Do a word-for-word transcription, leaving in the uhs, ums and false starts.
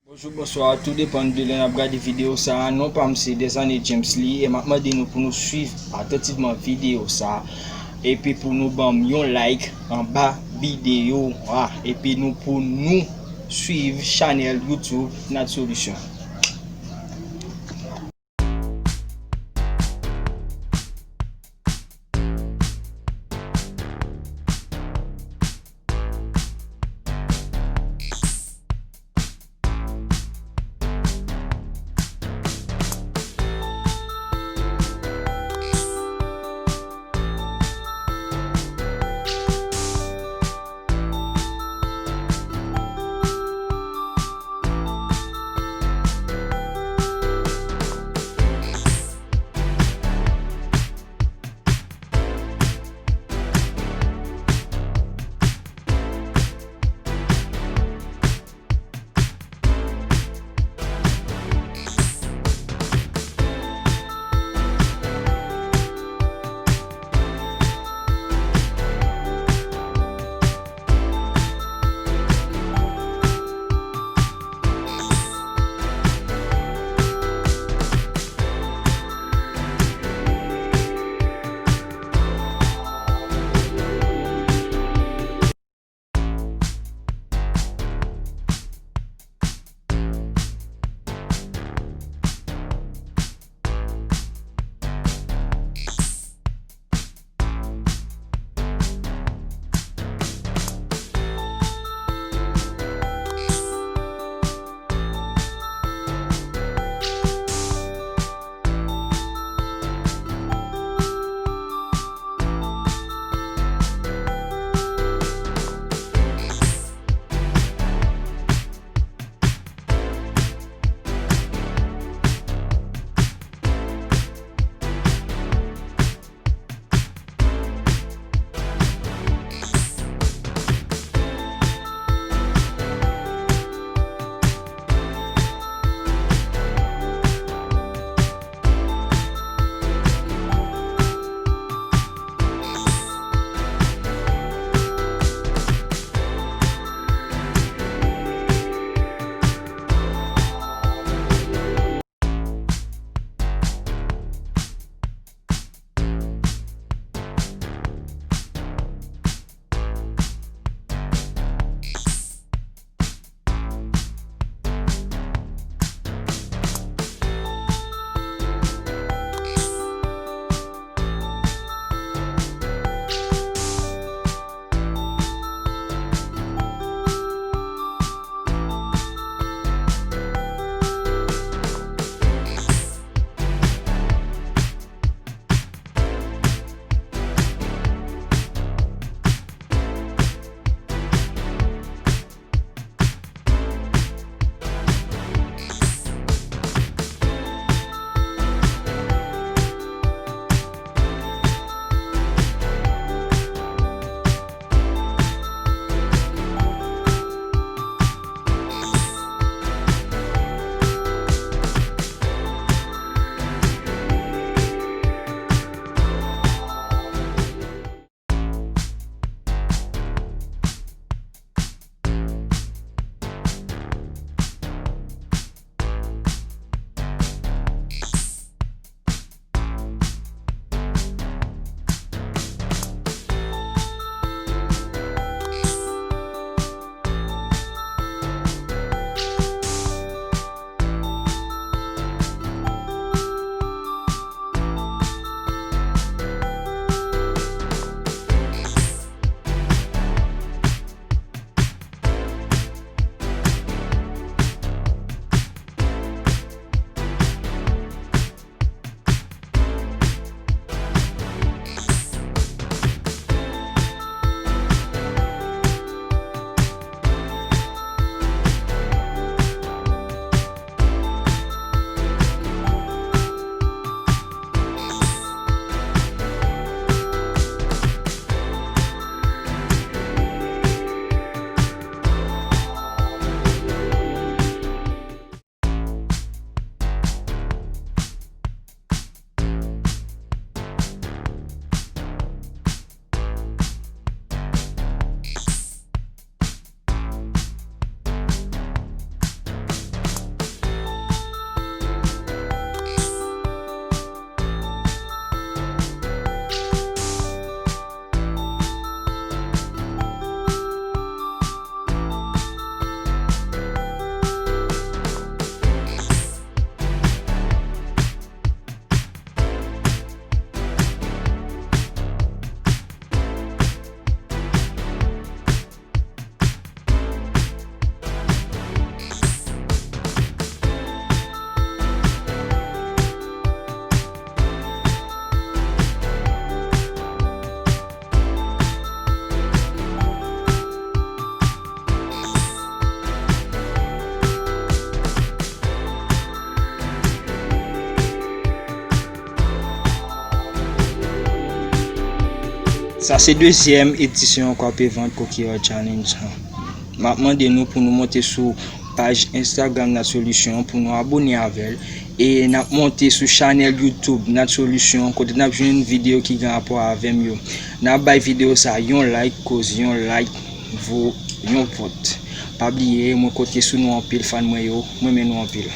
Bonjou, bonswa, tou depann de lè n ap gade videyo sa a. Non pa m se Desanne James Lee e m ap mande nou pou nou swiv atantivman videyo sa a epi pou nou ban m yon like anba videyo a epi nou pou nou swiv chanèl YouTube Nat Solution. Sa se dezyèm edisyon Kwape Vant Koki Challenge. M ap mande nou pou nou monte sou paj Instagram Nat Solution pou nou abone avè l. E n ap monte sou chanèl YouTube Nat Solution kote n ap jwenn videyo ki gen rapò avè m yo. N ap bay videyo sa yon like, koz yon like vo yon vòt. Pa bliye, mwen konte sou nou anpil, fan mwen yo. Mwen renmen nou anpil.